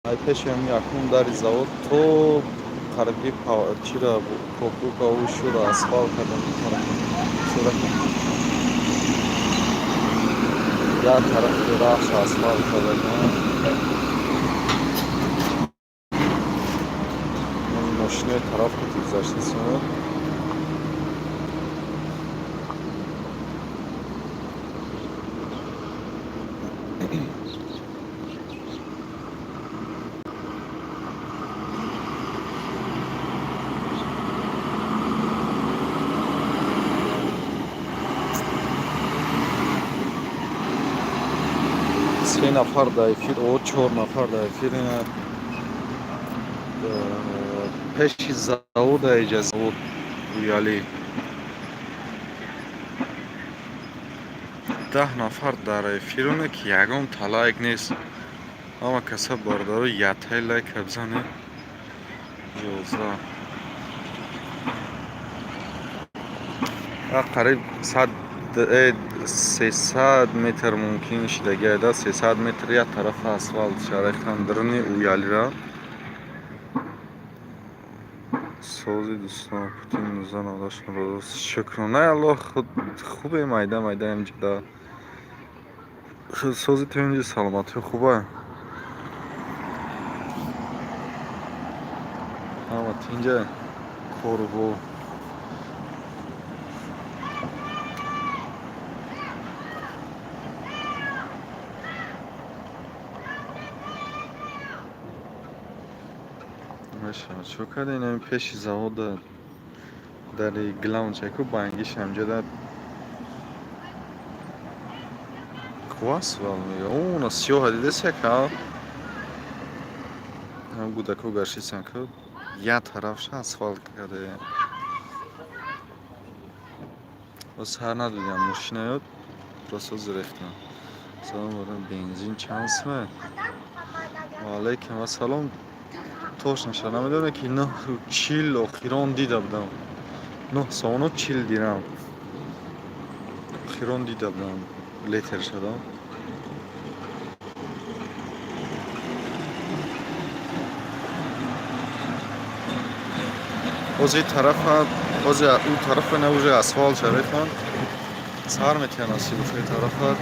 Ай пеши ҳамин якум дари завод то қариби чира копрука шура асфалт кардам. Як тарафи раҳша асфалт кардаган. Мошинои тараф ки гузаштасиён. Се нафар дар эфир, о, чор нафар дар эфир. Ина пеши завода, иҷа завод Уяли. 10 нафар дар эфироне, ки ягон та лайк нест. Ҳама каса, бародаро, ятаи лайка бизанед. 11, қариб сад 300 метр мумкин шидагиайда, 300 метр як тарафа асфалт шарахтан даруни Уялира. Сози, дӯстон, Путин 1998. Шукронаи Аллоҳ, хубе, майда майда инҷода. Сози, ту инҷи, саломатӣ хуба, ҳама тинҷа, корубо. Чо кардем? Ин пеши завода, дари главнчаку бангиш ҳамҷода хуб мега. Уна сиёҳа дидеся ка ҳам гудако гаштисан, ку як тарафша асфалт карде. Сар надодям, мошинаёд просто зирехтам. Салом барам, бензин чанд сме? Ва алайкум ассалом. Точно ша намедонам, ки 9,40 охирон дида будам, 9 сомону 40 дирам охирон дида будам литр шуда. Ҳозир тарафа, ҳозир ӯ тарафа на, уже асфалт шареханд, сар метиҳанд аз сибушаи тарафа.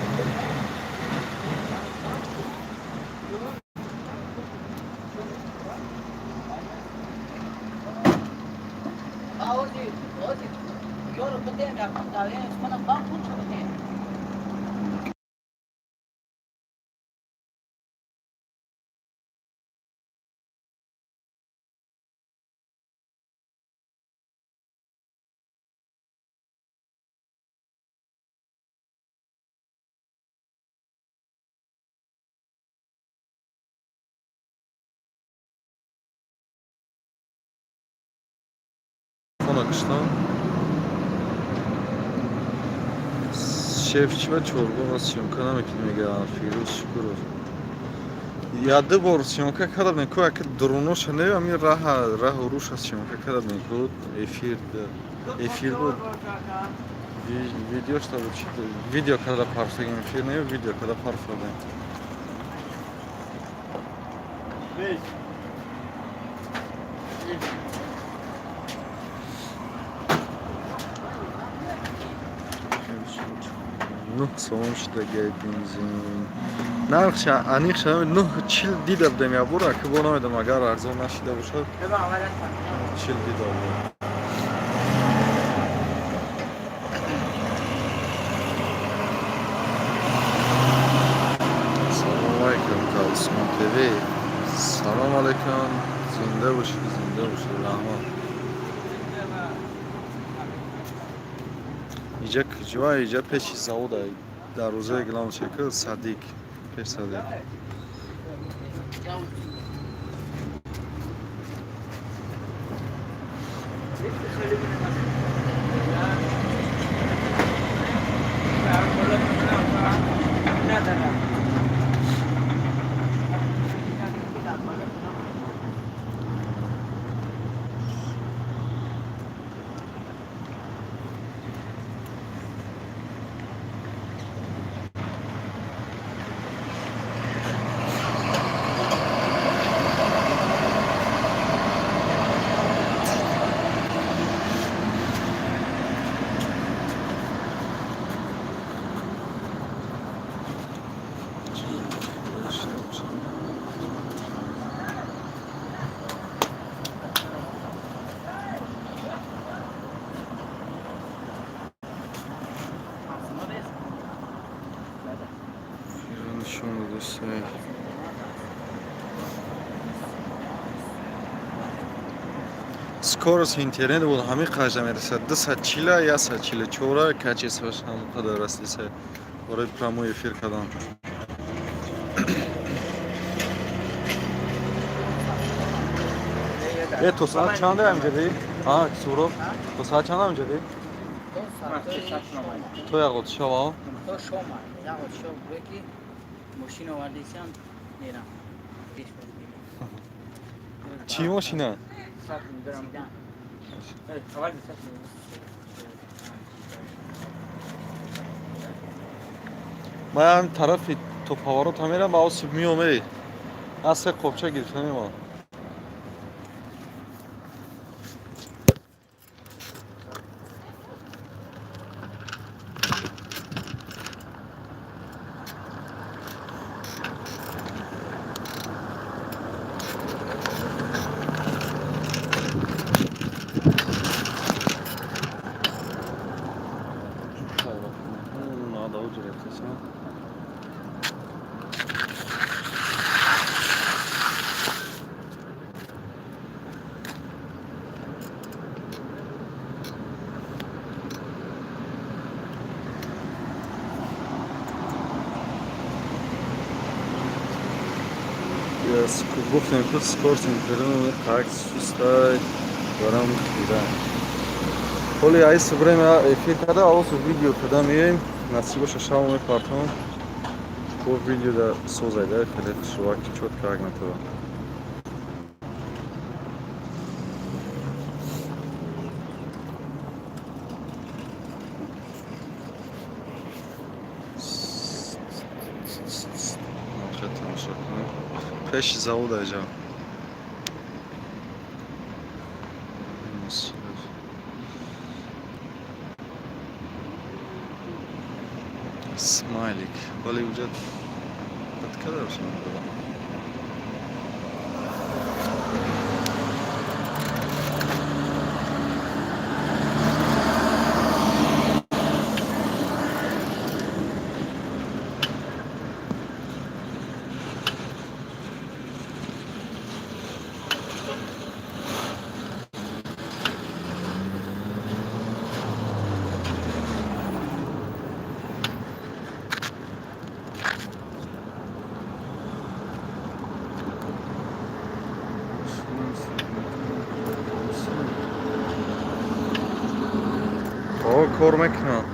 Куштан шеф чиба чоргон съёмка намекунӣ, мега Фирӯз Шукуров. Яду бор съёмка карда будем ку, ака дуруноша не, ами раҳа, раҳу руша съёмка карда будем ку, эфир эфир буд, видеошта буд, чи видео карда парфтагим, эфир не, видео карда парфтадем. 9 сомон шудагиай бензин. Нархша аниқша 9,40 дида будем якбор, ака бо намедонам, агар арзон нашида бошад, 40 дида будем. Салому алайкум, Калсмон ТВ, салом алайкум, зинда бошед, зинда бошед, раҳмат. Иҷа куҷоа? Иҷа пеши завода, дарвозаи главнчака, садик, пеш садик. Скорость интернет буд, ҳамин қаҷа мерасад, 240, 144 качествош ҳамон қадар расиса барои прямой эфир кардан. Э, то соат чанда амҷадӣ? А, Суроб, то соат чанда амҷадӣ? То ягот шава? То шома, ягот шом ки мошин овардисам, мерам. Чӣ мошина? Седан. Ман тарафи то поворота мерам, ба осиб миём. Эй, аз се қопча гирифта мемонам. Гуфтем, ки скорость интернет как сустай барам хира. Ҳоли айс время эфир када, авосу видео када меоем, насиб боша, шамо мепартам. Бо видео да созайда, хеле хушрӯак, чётко ак метава. Тамошо кунем. Пеши завод айҷа. Смайлик. Вале уҷа откада шумо? Кор мекунам.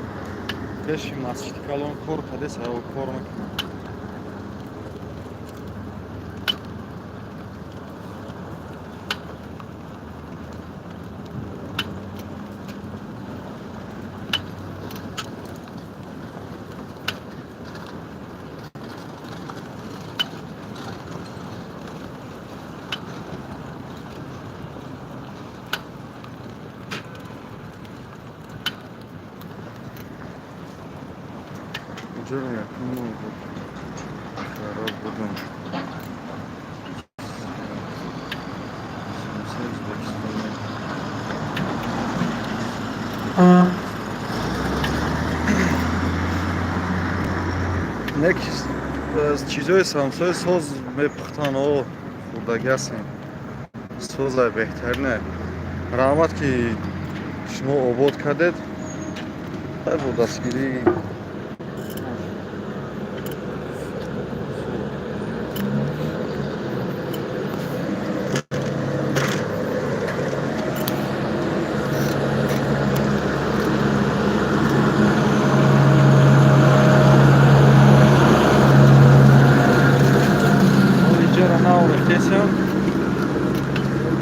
Пеши масҷиди калон кор кардеса, кор мекунам. Ҷоро якум моҳ буд, хароб будам. Самса Ӯзбекистони. Не, чизои самсои соз мепухтан, о хурдагӣ ҳастем. Созай беҳтарине. Раҳмат, ки шумо обод кардед. Бо дастгирии иҷора наовехтесям,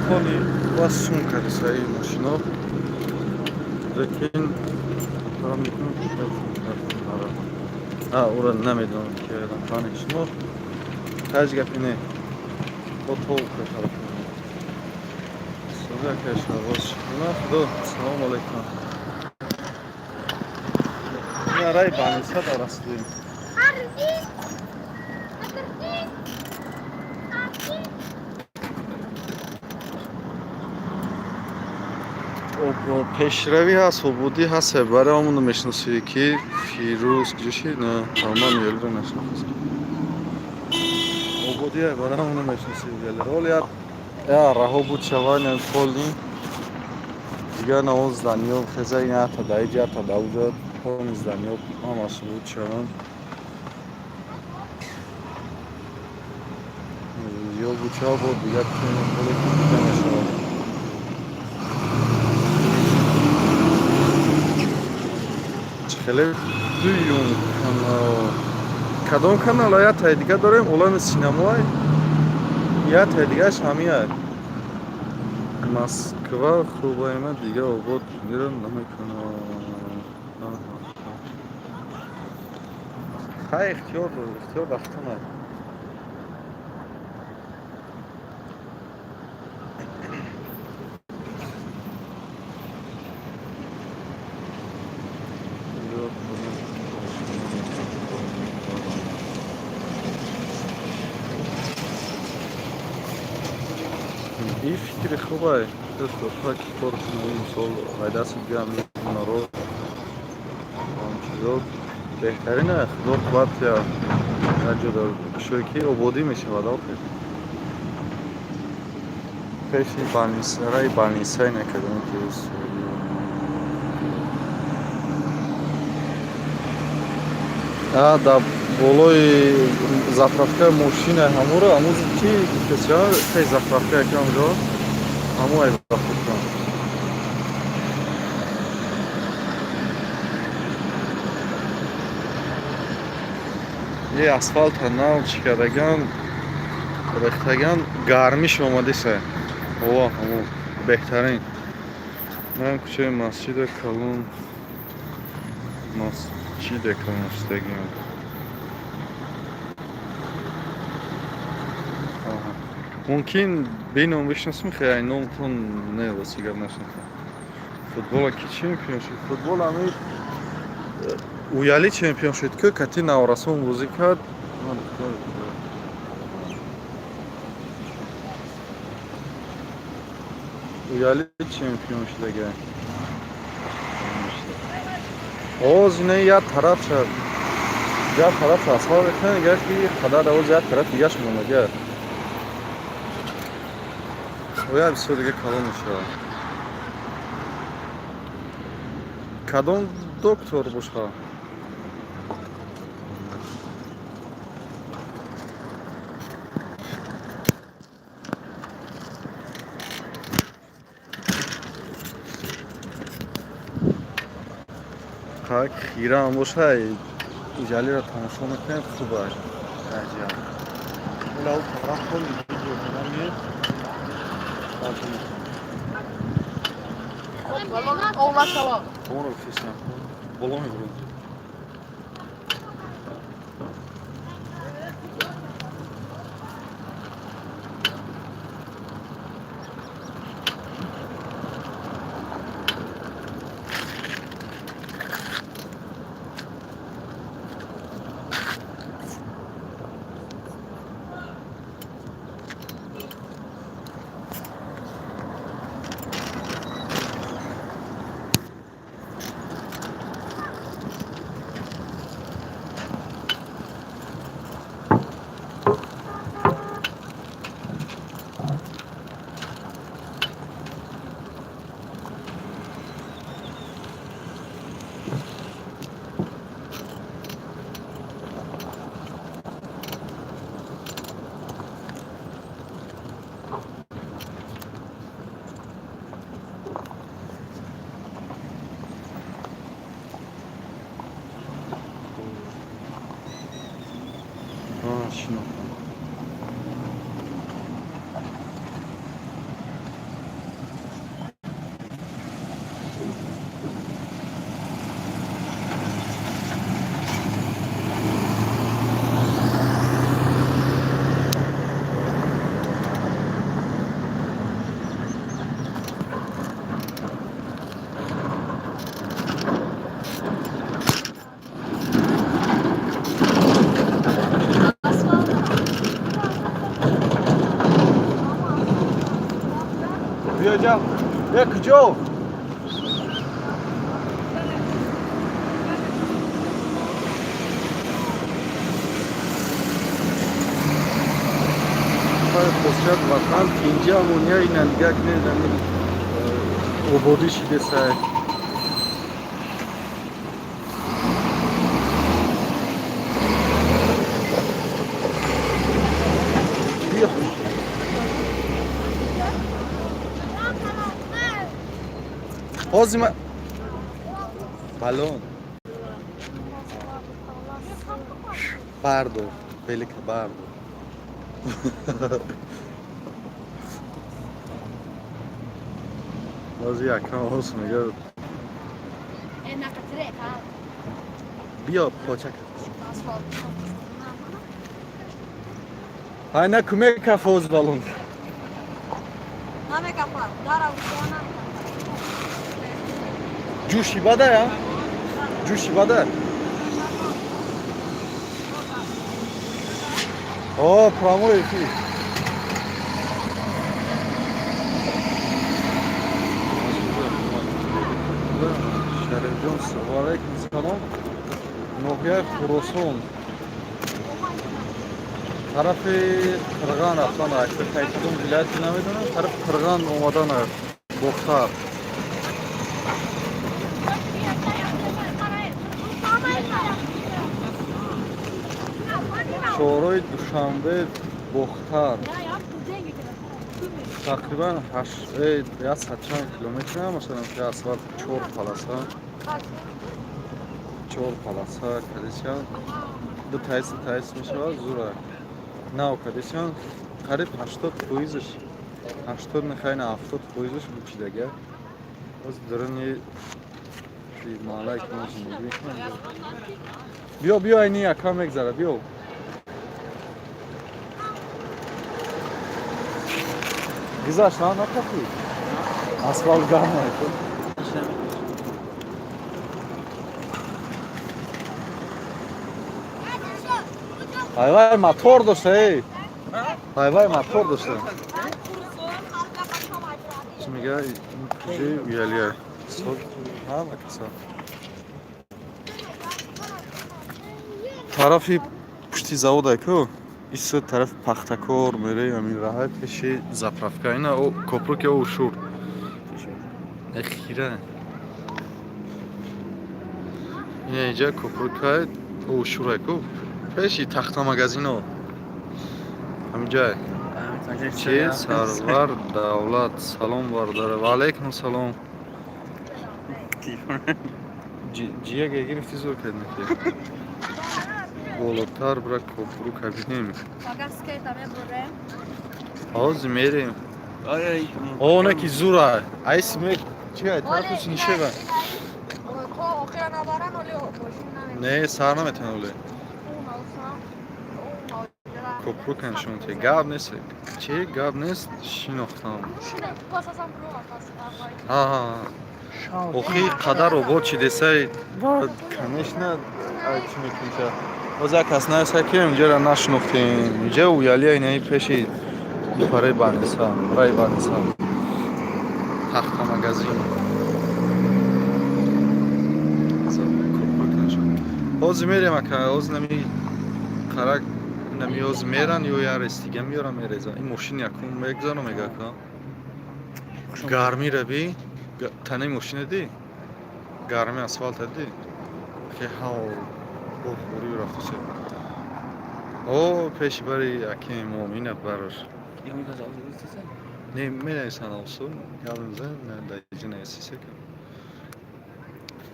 поли ва сум кардисаи мошино, лекин ура намедонам, ки фани шумо ҳеҷ гапи не. Бо то худо. Салому алайкум. Рай баниса дарастем. Пешравӣ ҳаст, ободӣ ҳаст. Барои ҳамоно мешиносӣ, ки Фирӯз куҷо на, ман ёлиро нашинохтам. Ободӣ, барои ҳамоно мешиносӣ. Ҳоли я раҳо буд шава, полни. Дигар навоз зданиё хеза ята да иҷа ята да уҷа полни зданиё ҳамаш буд шаванд. Ё буча бо дигар холе ки дида мешавад. Хеле дуюм канал. Кадом канал ятаи дига дорем? Олами синамоай. Ятаи дигааш ҳамияй. Москва хубайма дига обод мира намекунад. Хай ихтиёр ихтиёр рафтанай. И фикри хубай. Ки кор кунӣ, мисол айдасти дига ҳунаро он чизо беҳтарин ай. Худо қувват як ҷо дар кушое ки ободӣ мешавад охир. Пеши раи балнисае накардам ки дар болои заправкаи мошина ҳамуро ҳамуз ки гуфтеся пеш заправка яки онҷо ҳаму ай бахудкам. Е асфалта нав чӣ кардаган рехтаган гармиш омадиса. Ова ҳаму беҳтарин. Ман кӯчаи масҷида калон масҷиде калон шудагиам. Мумкин бином бишносем, хеле номтон не рости гап нашнохтам. Футбола ки чемпион шуд? Футбол ами Уяли чемпион шуд, ки кати Наврасон бозӣ кард. Уяли чемпион шудага. Оз ина як тараф шад. Як тараф асфалт рехтан, дигар ки қадар оз як тараф дигаш монда. Оя бисёр дига калон мешавад. Кадом доктор боша? Так хираам боша, иҷалиро тамошо мекунем, хуб аст. Аҷаб. Ола у тараф хол видео кардам. Боло мебурем. Шинохтам. Биёҷам. Е куҷо? Хосият ватан тинҷи амония ина дигар не. Ободӣ шидесай. Ҳозир ма балон бардор, велика бардор. Ҳозир якам ҳоз мега. Биё, почак. Ай, на кумекаф ҳоз балон. Ҷӯши бада, я? Ҷӯши бада. О, прямой эфир. Шарифҷон, ва алайкум салом. Ноҳияи Хуросон. Тарафи Қирған рафтан, кадом вилояти намедонам, тарафи Қирған омадан, Бохтар. Чорроҳи Душанбе Бохтар. Тақрибан 100 чанд километр масалан, ки асфалт чор полоса. Чор полоса кадисян. Ду тайс тайс мешавад, зура. Нав кадисян қариб 80 фоизаш, 80 нехайна, 70 фоизаш бучидага. Боз даруни маҳаллае ки мо зиндагӣ мекунем. Биё, биё, айни якам мегзара, биё. Гузашт, на накафӣ? Асфалт гарм ай. Ҳайвай мотор дошта, эй. Ҳайвай мотор дошта. Чӣ мега? Куҷои уялия? Ҳама каса. Тарафи пушти завода ку? Исо тарафи Пахтакор мере, ҳамин раҳай пеши заправка. Ина копруки о шур. Хира. Ина инҷа копрукай о шурай ку? Пеши тахта магазино. Ҳаминҷай. Чи Сарвар Давлат, салом бардара. Ва алайкум салом. Ҷияга гирифти, зур карднаки. Болотар бира, копрука бинем. Ҳозир мерем. Оне ки зура. Айс ме чи ай тарафиш нишева. Не, сар наметавон оле. Копрука нишон те. Гап нест. Чи гап нест, шинохтам. Ҳа. Охи қадар обод шидесай, конечно, ай чӣ мекунӣ? Боз як кас нависа, ки инҷаро нашинохтем. Инҷа уялия, инаи пеши параи Баниса, раи Баниса. Тахта магазин. Ҳозир мерем, ака, ҳозир нами қарак нами ҳозир меран ё як рейс дига меёрам, мерезам. Ин мошин якум мегзану мега, ака. Гармира би, танаи мошина ди? Гарми асфалта ди? Ки ҳаво бохӯрӣ рафтасе. О, пеши бари акими Муъмина барош. Не, менависанд осун, гап мезанем, дар инҷа нависисе ка.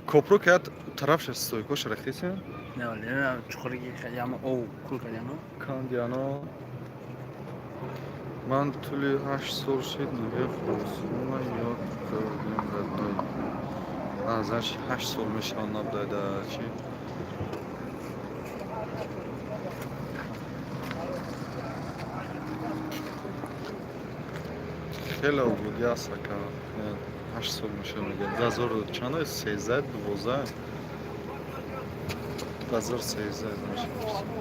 Копрук як тарафша стойкоша рехтисе? Не, не, чуқуриги кардямо, ов кул кардяно. Кандиано. Ман тӯли 8 сол шид ноҳияи Хуросонро ёд кардем, родной. Азаш 8 сол мешавад набудай дар чи? Хеле ободӣ аст, ака. 8 сол мешавад, мега. 2013, 12, 2013 мешавад.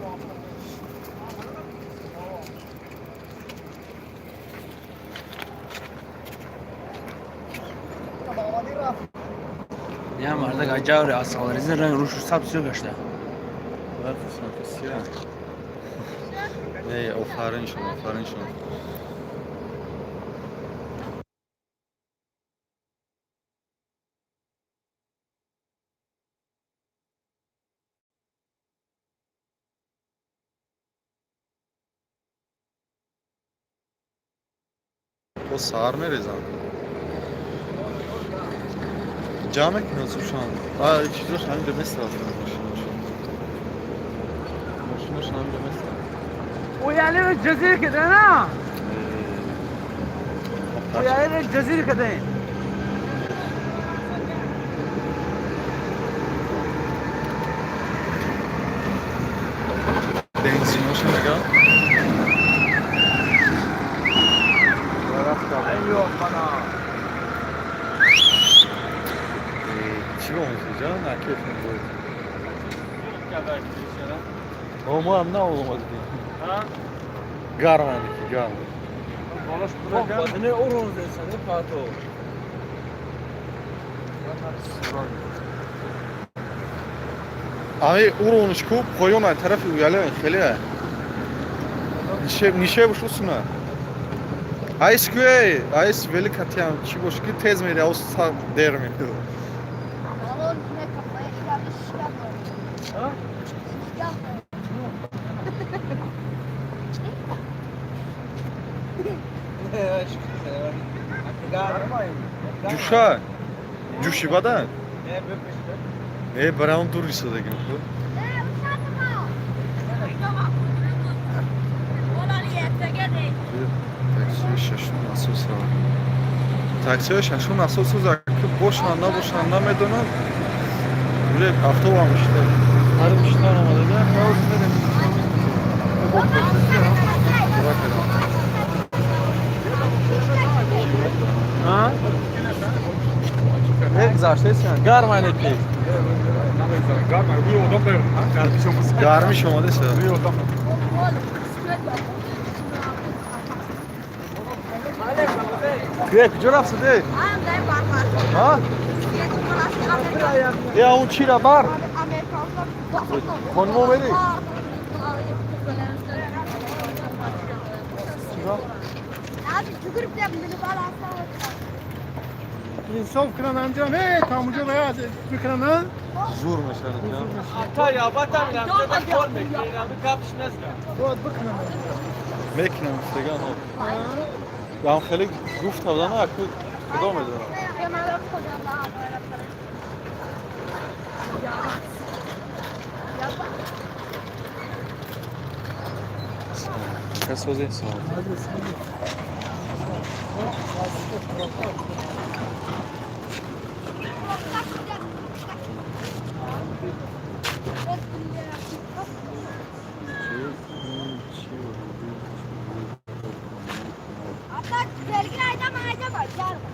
Я мардак аҷаври асфалтрези ранг рушу сабз сиё гашта. Не, офарин шумо, офарин шумо. Боз саҳар мерезам. Ҷамъ мекунад сушан. Чизош ҳаминҷо месарад, мошинош. Мошинош ҳаминҷо месарад. ويعني الجزيرة كده انا ويعني الجزيرة كده. Бензиноша мега. ايوه قناة. Чӣ омӯзиҷа накеф мегӯед? Мо ҳам наомадем. Гарм ки гарм. Ne urun sen pato. Ами уровниш ку поён ай тарафи уяле хеле нишебуш усуна. Айс куе, айс вели катиам чӣ бош ки тез мери, аус дер мери. Ҷӯша ҷӯши бада не барам дур истодагим ку. Таксиҳои шашум асоса, таксиҳои шашум асосу ки бошанд набошанд намедонам. Уже автобам шида ҳарим шидан омадага. Пура кардам. Ha? Не гузаштесиан гарм айнеки. Гармиш омадеса. Куе куҷо рафтиде? А? Е, он чира бар? Хонумо мери? Инсоф кунанд, анҷом тамоҷо бояд бикунанд. Зур мешавад. Ата я батам рафта кор мекунам, капш назга. Бояд бикунанд. Мекунам гуфтаган. Ам хеле гуфта будам, аку худо медонад. Кас ҳозир салом.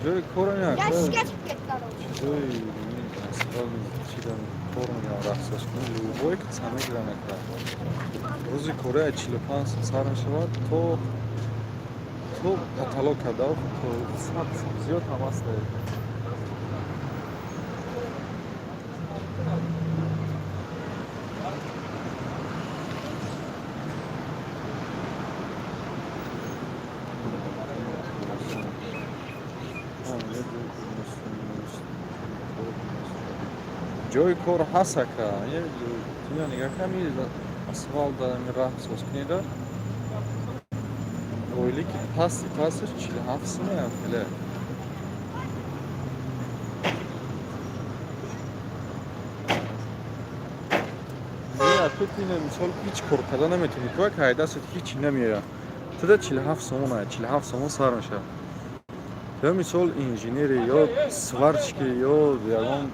Ҷои кора як ҷои кор мегирам, рақсош кунам, любой каса мегирам яка. Рӯзи кори ай 45 сум сар мешавад то потолок када, то 100 сум зиёд ҳам аст. Ҷои кор ҳаст ака. Нигаҳ ками асфалт раҳ соз кунида. Ойлики пасти пасташ 47 сумаям хеле. Мисол ҳеҷ кор карда наметавонӣ, ту як ҳайдастат ҳеҷ намеояд. Туда 47 сомон ай, 47 сомон сар мешавад. Ё мисол инженери ё сварщики ё ягон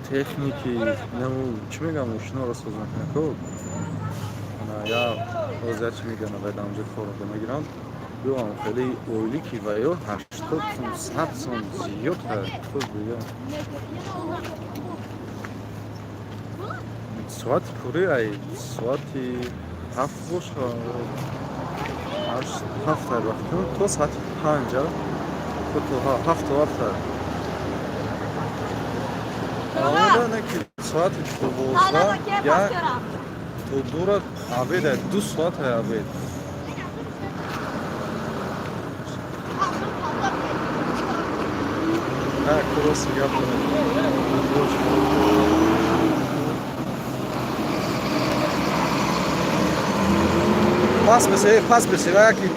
техники, нему чӣ мегӯям, мошиноро соз мекунад ку. Я ҳозир чӣ мегӯям, вай дар онҷо корро мегиранд. Ё ам хеле ойлики ва ё 80 сум, 100 сум зиёд худ дига. Соати кори ай соати 7 боша, 8, 7 ай вақт то соати 5, то 7 то 7 ай. Омада ки соати 12 як то дура обед ай, 2 соат ай обед. Короси гап. Пас бесе, пас бесе, ва яки.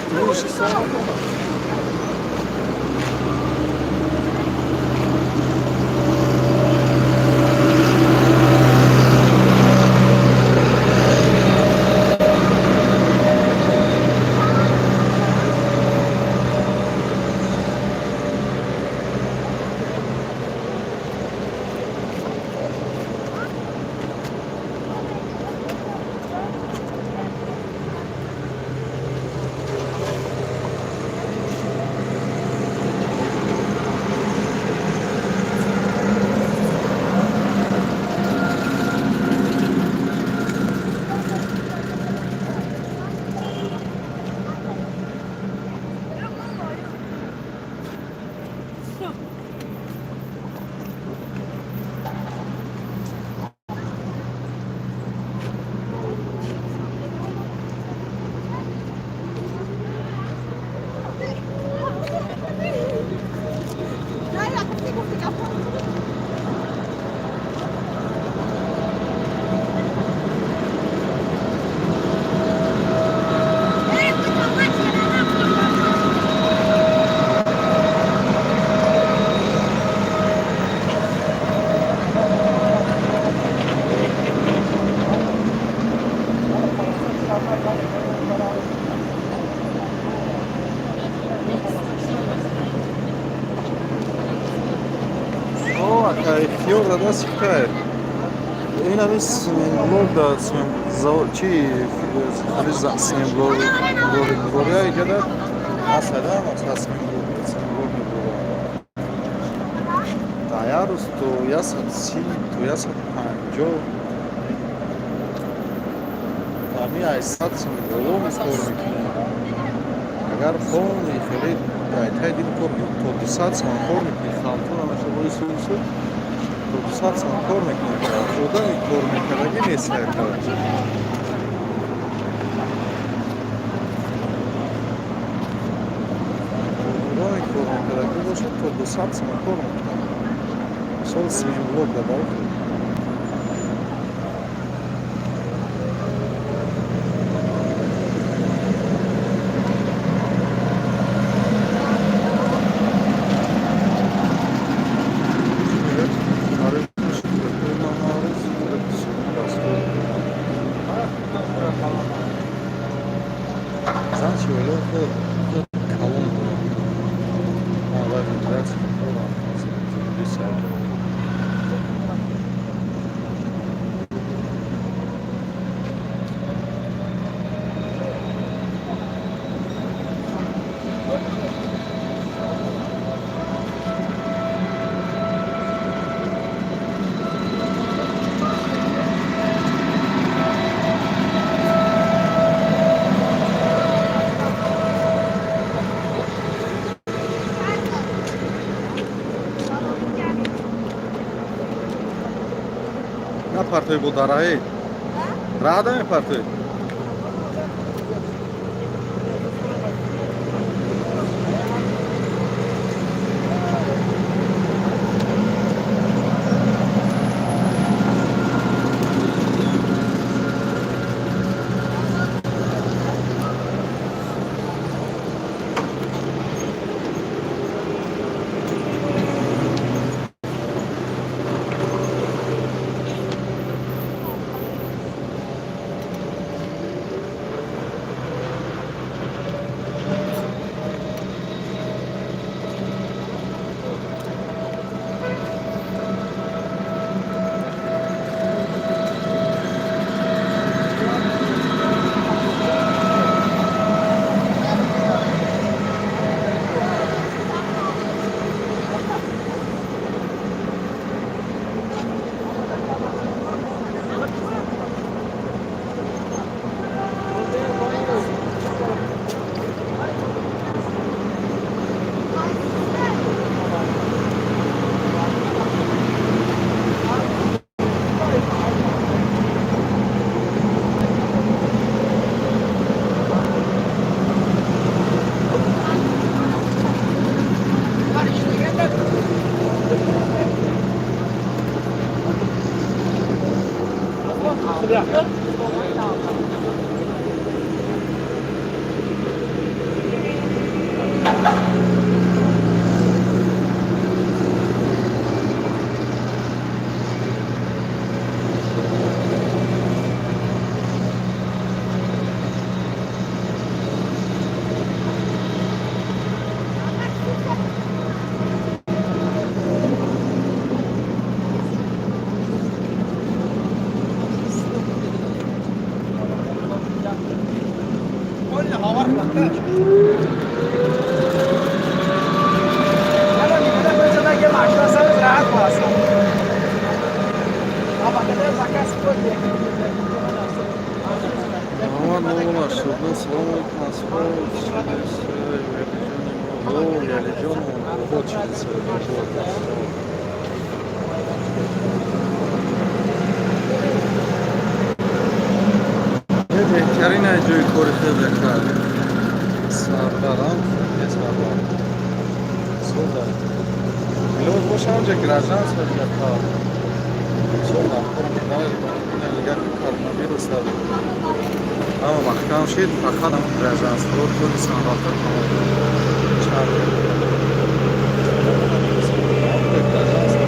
Ака, ихтиёр дар дасти кай. Ин ҳамин сменблок да чи хали сменблок бория иҷода ҳастада, масалан, сменблок мебурад. Дар як рӯз то 130, то 150, ҳамин 800 сум боло кор мекунем. Агар полный хеле тай дил кор кунӣ, то 200 сум кор мекунӣ. Халтура мешавои сулсу, то 200 сум кор мекунӣ. Одами кор мекардагӣ нест, яка одами кор мекардагӣ бошад, то 200 сум кор мекунад. Мисол, сменблок дабар. Зан чи оила худ калон дорад. Вай вентиляция дорад. Напартои бо дараи раҳда мепартои. Салому алейкум, асҳоб. Ялиҷон обод шуд. Беҳтарин ай ҷои кори хеле кард. Сардарам, сардар. Сода. Милод боша, онҷа гражданство кард. Сода, нигар коронавирус ҳама маҳкам шид, фақат ҳам гражданство тони санрафта тамом. Гражданство.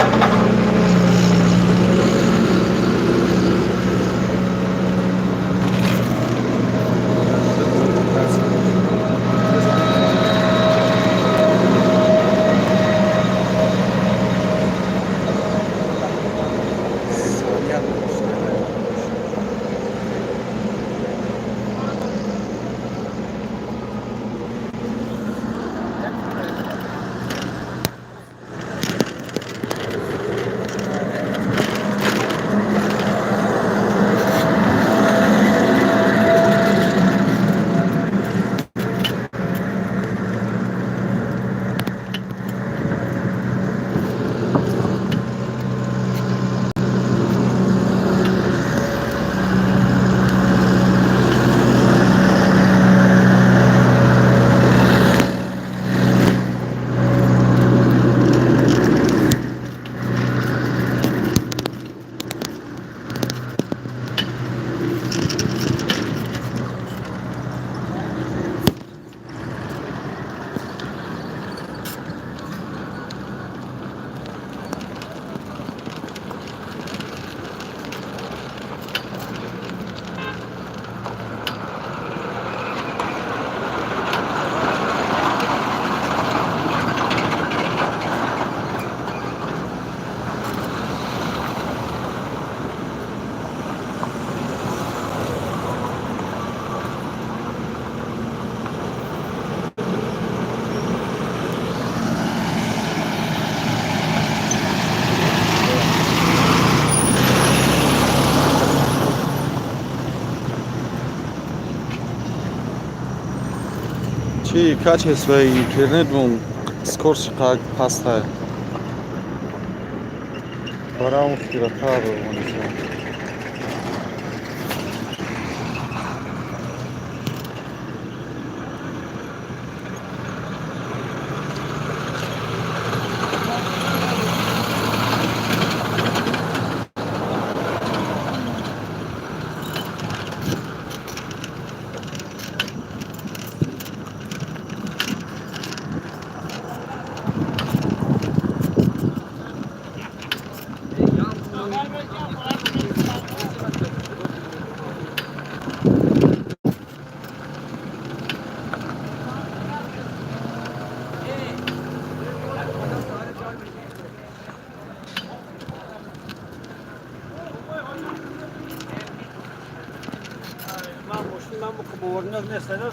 Чи качествои интернетмон, скорости қак пастай. Барам хиратар омадисам. من ماشین من باور نیست، نه.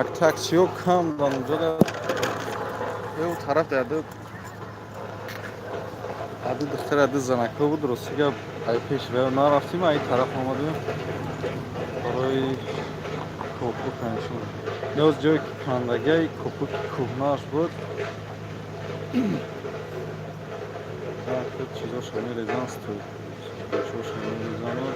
Ак таксиҳо кам буданд унҷо, ё тараф дарда аду духтар, аду занакҳо буд. Рости гап, ай пеш ва нарафтим, ай тараф омадем барои копук аншон. Ноз ҷое ки кандагай копуки кӯҳнааш буд, чизошо мерезан, стойчошо мерезану.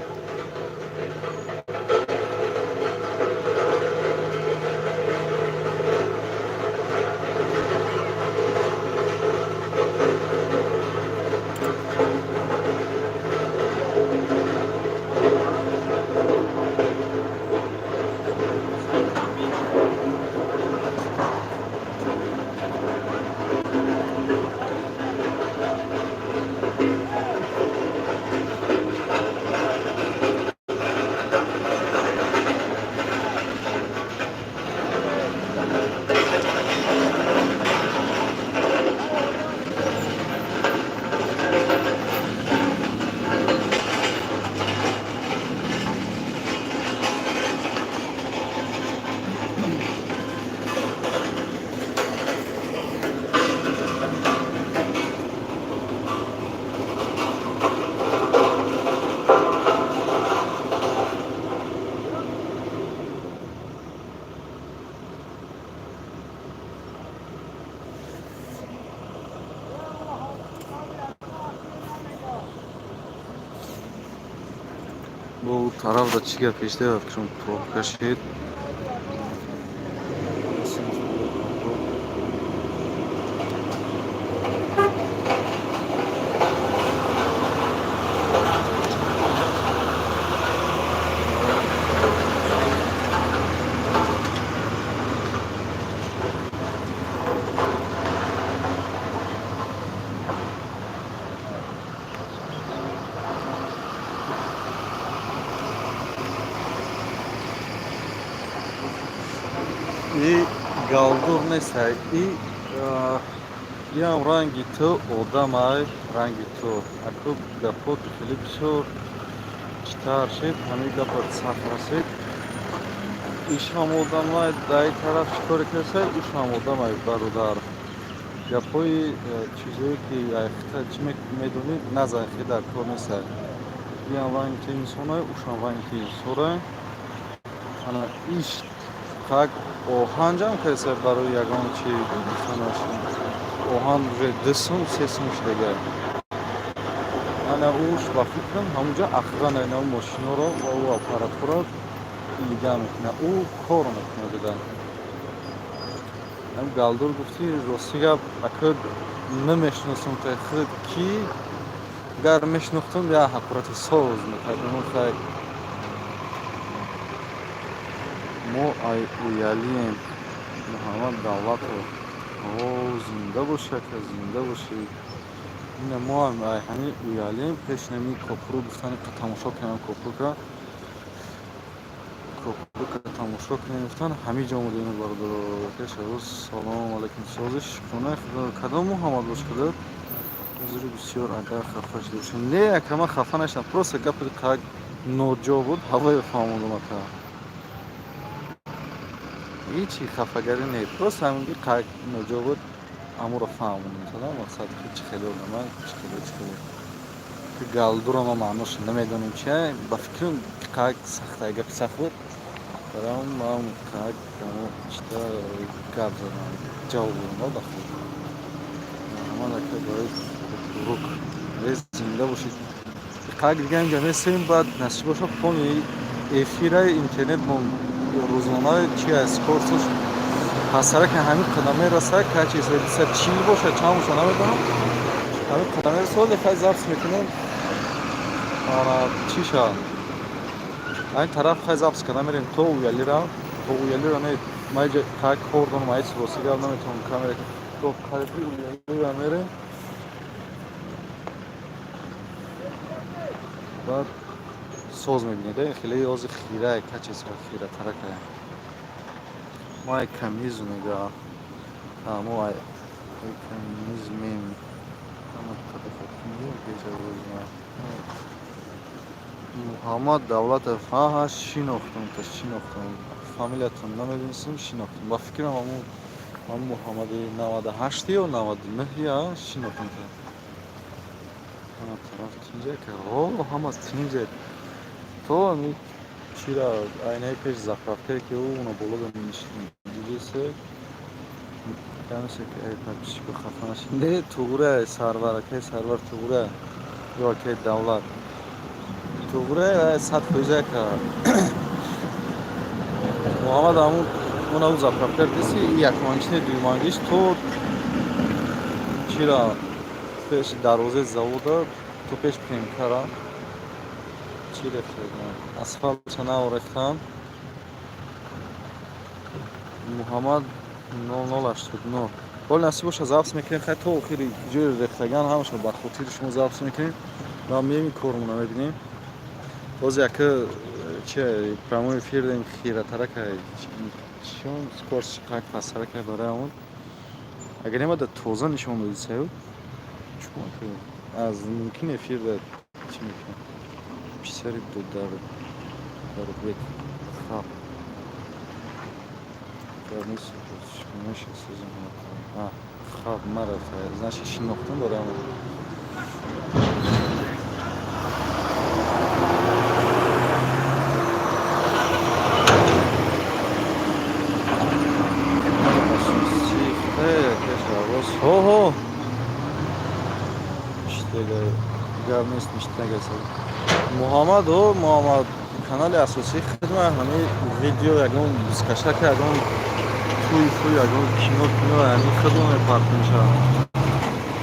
Бо тараф да чӣ гап пешда фикрам, пробка шид. И галдур нестай, и иам ранги ту одамай, ранги ту. Аку гапот хеле бисёр читар шид, ҳамин гапот сахт расид. Ишам одамай, дар ин тараф чӣ коре кардасай, ушам одамай, бародар. Гапҳои чизое ки айхта чӣ медонӣ, назан, хе дар кор неста. Иам вайнти инсонай, ушам вайнти инсонай. Ана иш так оҳан ҷамъ кардаса барои ягон чи гуфтанаш. Оҳан уже 2 сум, 3 сум шудагай. Ана уш ба фикрам ҳамунҷа охрана ина мошиноро ва ӯ аппаратҳоро нигоҳ мекунад. Ӯ кор мекунад уда. Ҳам галдур гуфтӣ, рости гап, ака, намешиносам та худ ки, гар мешинохтам, як ҳақорати соз мекардам. Хай, мо ай уялием. Муҳаммад Давлатов, о, зинда бошӣ, ака, зинда бошӣ. Ина мо ҳам ай ҳамин уялием. Пеш нами копуру гуфтани тамошо кунем, копурка, копурка тамошо кунем гуфтан, ҳамин ҷо омадем, бародаро. Пеш салому алайкум, созиш шукрона худо. Кадом Муҳаммад бош кудад? Узри бисёр, агар хафа шуда бошем. Не, ака, ман хафа нашудам, просто гапи қак ноҷо буд, ҳавои фаҳмондам, ака. Ҳичи хафагарӣ не, просто ҳаминги қак ноҷо буд, амуро фаҳмондам. Садам мақсад ки чӣ хеле одама, чӣ хеле, чӣ хеле ки галдуро ма маъноша намедонем чия, ба фикрам қак сахта, гапи сахт буд барам, ман қак амо чита гап задам, ҷавоб додам ба худ. Муҳаммад ака, барои рук, зинда бошед. Қак дига инҷа месем, баъд насиб боша, фони эфираи интернет мо рӯзона чи аст, скоростш пасараки ҳамин қадам мераса, качи 140 боша, чанд боша, намедонам, ҳамин қадам мераса. Оли хай, запись мекунем, чӣ шавад, ҳамин тараф хай запись карда мерем то уялира, то уялира. Не, ма иҷа қак кор дорам, ай рости гап наметавонам камера, то қариби уялира мерем, баъд соз мебинед. Хеле ози хира качество хиратаракая. Мо ай коммунизм мега, мо ай коммунизмем. Муҳаммад Давлатов, ҳа, шинохтам, та шинохтам, фамилиятон намедонистам, шинохтам. Ба фикрам, ҳамун Муҳаммади 98 ё 99, шинохтам. Та ҳама тараф тинҷа ка, ҳама тинҷа, то ами чира айнаи пеш заправкае ки ӯ уна боло дидисе ки ай подписчико хафа нашид. Не, туғура Сарвар, акай Сарвар, туғура ё акай Давлат, туғура 100% ака Муҳаммад. Ҳамун уна ӯ заправка диси, якмангиш не, дуюмангиш, то чира пеш дарвозаи завода, то пеш ПМКра чӣ рехтаган, асфалтша наорехтан. Муҳаммад 0089, ҳол насиб боша, запись мекунем. Хай, то охири ҷои рехтаган ҳамаша ба хотири шумо запись мекунем ва меем, кормона мебинем. Боз яка чи прямой эфир дем, хиратарака чон скорость қак пасарака барои ҳамон. Агар немада тоза нишон додӣ, саю аз мумкин эфир да чӣ мекунам. Писари дар дарбек хаб меша. Хаб марафта, значит, шинохтам барои ҳамон. Ҳо, гап нест, ништага. Муҳаммад, о Муҳаммад, канали асосии хидма ҳамин видео, ягон бузкашака, ягон туй фуй, ягон кино кино, ҳамин хидма мепартем шавад.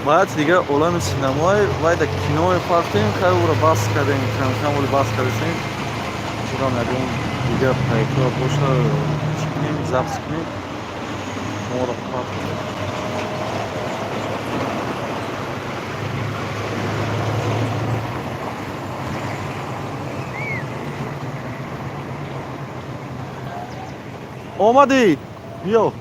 Баъд дигар олами синамои вайда кино мепартем. Хай, ӯро бас кардем, камкам оли бас кардесем. Урам ягон дигар проектҳо боша, чӣ кунем, запись кунем, моро партем. Омадӣ, биё.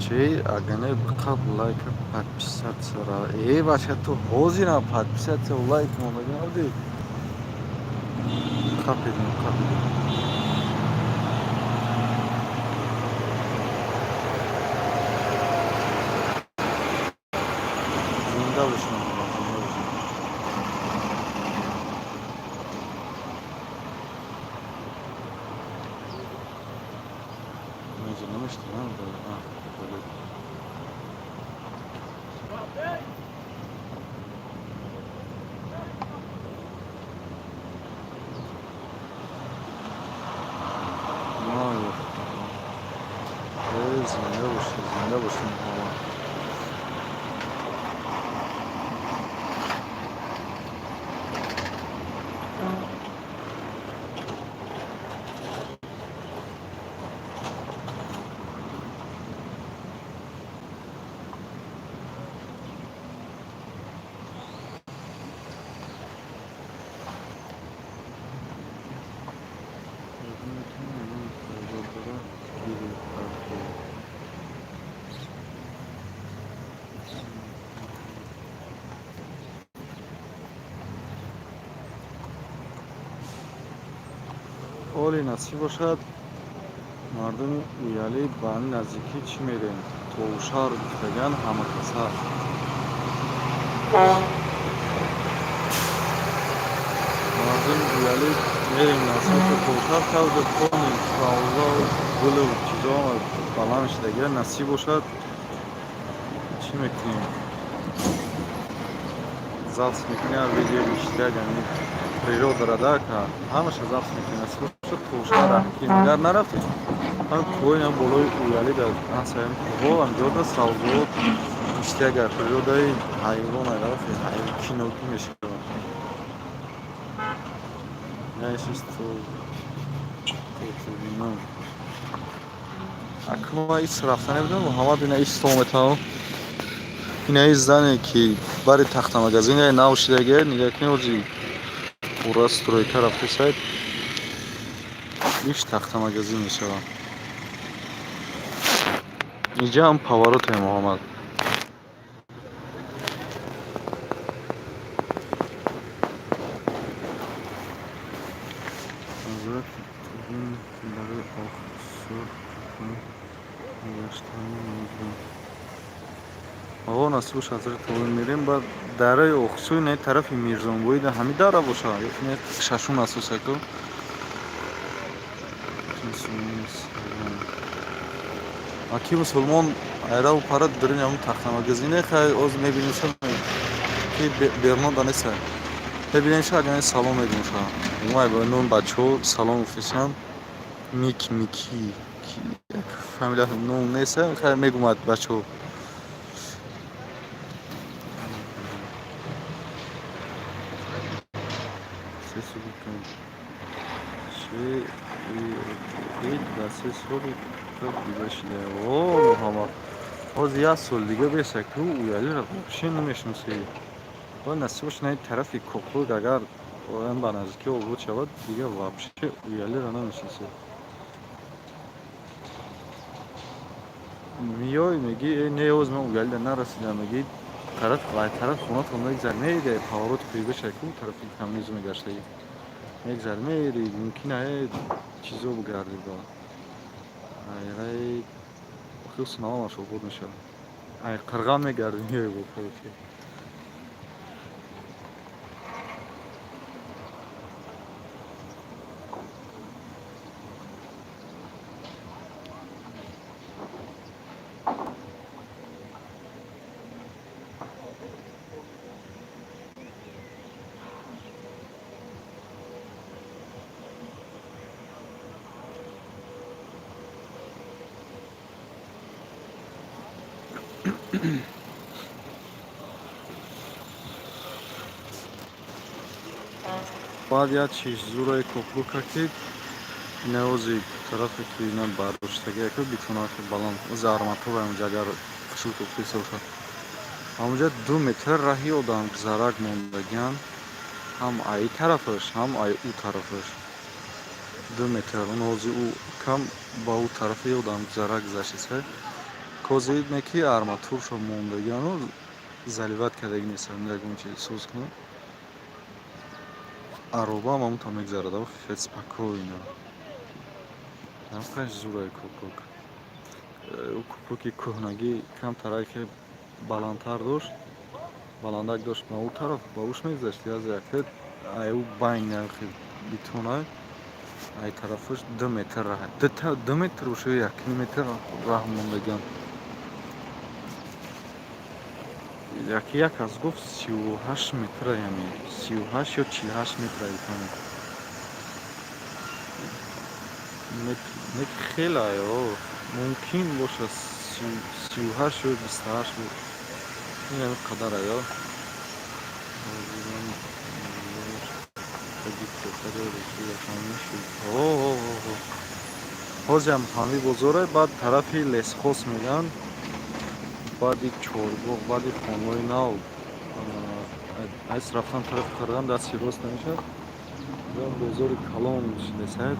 Чӣ агане қабл лайк, подписаться ра. Э, бача, ту ҳозирам подписаться, лайк мондагӣ набудӣ. Қапидем, қапидем. Зинда бошем, зинда бошем. Инҷо намешта. Зинда бошед, зинда бошед, Муҳаммад. Оли насиб бошад, мардуми Уялӣ ба наздикӣ чӣ мерем? Товшаҳр гуфтаган ҳамакаса. Мардуми Уялӣ мерем насиб Товшаҳр, тавҷа кони савза, гулу чизо баланд шудагия. Насиб бошад, чӣ мекунем? Запись мекунем видео иштирак ами природа ра, да, ҳамаша запись мекунем. Насиб бошад, Товшаҳр раҳким. Агар нарафтем, ҳам кӯҳои болои Уялӣ дар ансаям кӯҳҳо ҳамҷода савзот иштирак природаи ҳайвон агараф киноки мешавад. Акма ис рафта набудам, Муҳаммад ина исто метавон. Ина из зане ки бари тахта магазин нав шидагия, нигаҳ кунед, ҳози пурра стройка рафта сайд. Иш тахта магазин мешавад. Инҷа ҳам повороте, Муҳаммад. Ҳаво насиб бошад, ҳазрати Тобин мерем, баъд дараи Оқсӯй не тарафи Мирзонбоӣ да ҳами дара бошад, ё не шашум асосаку. Аки мусулмон айраву пара дурин ҳамун тахта магазине, хай оз мебинем ки берно данеса. Мебинем ша, агар салом мегӯм ша. Умай ба нон бачаҳо салом гуфтесам. Мик Мики фамилия ном неса, хай мегумад бачаҳо. Се соли дига шуда. О, Муҳаммад, ҳозир як сол дига беса ку Уялиро вообще намешиносӣ. Ой, насиб бошад, на тарафи Кокруг агар оям ба наздикӣ обод шавад, дига вообще Уялиро намешиносӣ. Миёй мегӣ, э не, оз ман Уялида нарасидам, мегӣ тараф вай тараф хонатон мегзар, мере поворот кӯйбеша ку тарафи коммунизм мегаштагӣ. Мегзар, мери, мумкин ае чизо бигардӣ ба. Айрай хусн ҳамаш обод мешавад. Ай қирған мегардӣ меёй бо короче. Баъд як чиз зураи Кокрука ки инаози тарафе ки ина бардоштагия ку битонаки баланд зарматура ҳамҷа агар хушук тухтиса бошад. Ҳамҷа 2 метр раҳи одамгузарак мондагиян, ҳам ай тарафаш, ҳам ай ӯ тарафаш. 2 метр. Он ҳози ӯ кам ба ӯ тарафи одамгузарак гузаштеса. Кози не ки арматуршо мондагияну заливать кардаги нестанд, ягон чиз соз кунад. Аробаам ҳамонтон мегзарад, хеле спокойно. Ҳамқаш зурай кӯпрук. Кӯпруки кӯҳнагӣ камтарай ки баландтар дошт, баландак дошт, ба ӯ тараф ба ӯш мегзашт, яке ай ӯ байн битонай, ай тарафаш 2 метр раҳ, 2 метр боша ё 1 метр раҳ мондагиам. Яке як аз гуфт 38 метра, яъне 38 ё 48 метра битонай. Нек хеле ё мумкин бошад 38 ё 28 буд. Ин ҳамин қадара ё. Ҳозирам ҳамин бозоре, баъд тарафи Лесхоз мегӯянд, баъди Чорбоғ, баъди хонаҳои нав, айс рафтан тарафи Қирған дасти рост намешавад. Бозори калон шидесад,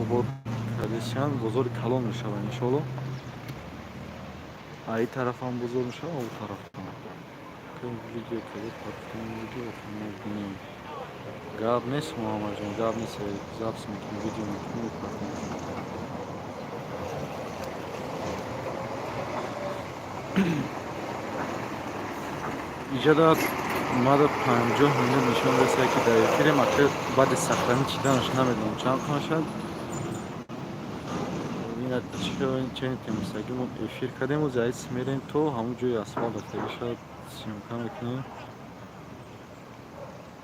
обод кардесиянд, бозори калон мешавад иншоалло. Ай тарафам бозор мешавад, ав тарафам. Видео карда партофтем, видео мебинем. Гап нест, Муҳаммадҷон, гап нест, запись мекунем, видео мекунем, мепартоем. Иҷода мада 50 минут нишон дастае ки дар эфирем, ака баъди сахранӣ чиданаш намедонам чанд мешавад. Ина чен темисагӣ мо эфир кардем, ози айс мерем то ҳамон ҷои асфалт рафтагӣ шавад, съёмка мекунем.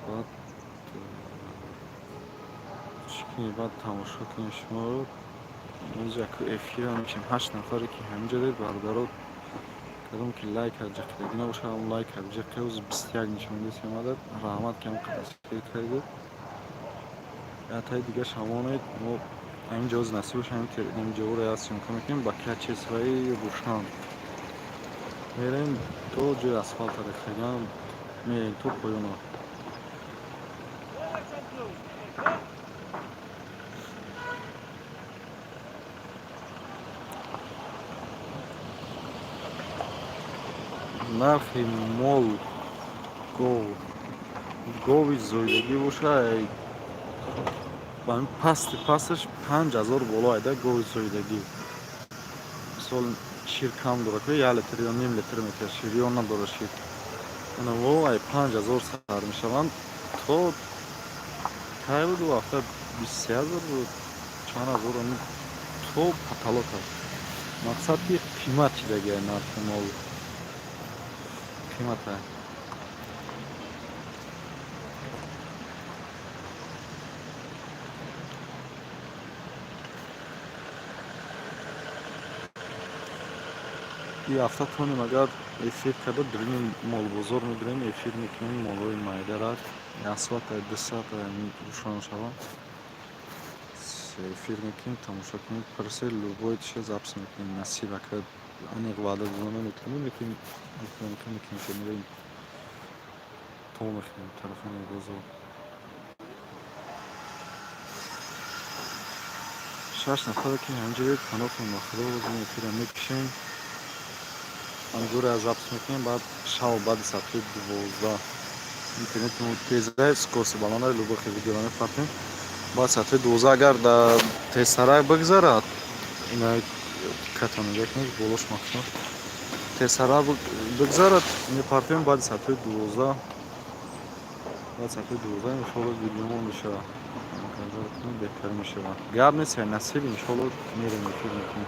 Баъд чӣ кунем, баъд тамошо кунем шуморо. Ози яку эфира мешем, 8 нафаре ки ҳаминҷо доред, бародаро, кадом ки лайк ҷиқидагӣ набошад, ҳамон лайк ҷиқи. Ози 21 нишон дастем омадад. Раҳмат ки ҳамин қадар эфир кардед. Ятаи дига шамонед, мо ҳамин ҷо ози насиб боша, ҳамин ҷоро як съёмка мекунем, ба качествои рӯшан мерем то ҷои асфалта рехтагиам, мерем то поёна. Нархи мол гов, гови зоидагӣ боша, ба пасти пасташ 5000 боло айда гови зоидагӣ. Мисол шир кам дорад, 1 литр ё ним литр метиҳад шир ё надорад шир. Инаво ай 5000 сар мешаванд то кай буд ӯ ҳафта 23000 буд, чанд ҳазор то потолок аст. Мақсад ки қимат чидагиай нархи мол. Қимата. И ҳафта тонем агар эфир карда дурини молбозор медурем, эфир мекунем молҳои майдара, як соата, 2 соата рӯшан шаванд. Эфир мекунем, тамошо кунем, парсе любой чиз запись мекунем, насиб ака аниқ ваъда дода наметавонем, лекин мекунем ки мерем то мехӯрем тарафи бозор. 6 нафаре ки ҳаминҷо доред, паноҳтон ба Худо, боз мо эфира мекушем. Ҳамҷоре аз запись мекунем, баъд шав баъди соати 12 интернетмон тезай, скорости баланда, любой хел видеоро мепартем. Баъд соати 12 агар дар тезсарак бигзарад, ина ката нигоҳ кунед, болош махсус тезсарак бигзарад, мепартем баъди соати 12. Баъд соати 12 иншоалло видеомон мешавад, беҳтар мешавад. Гап нест, насиб иншоалло мерем эфир мекунем.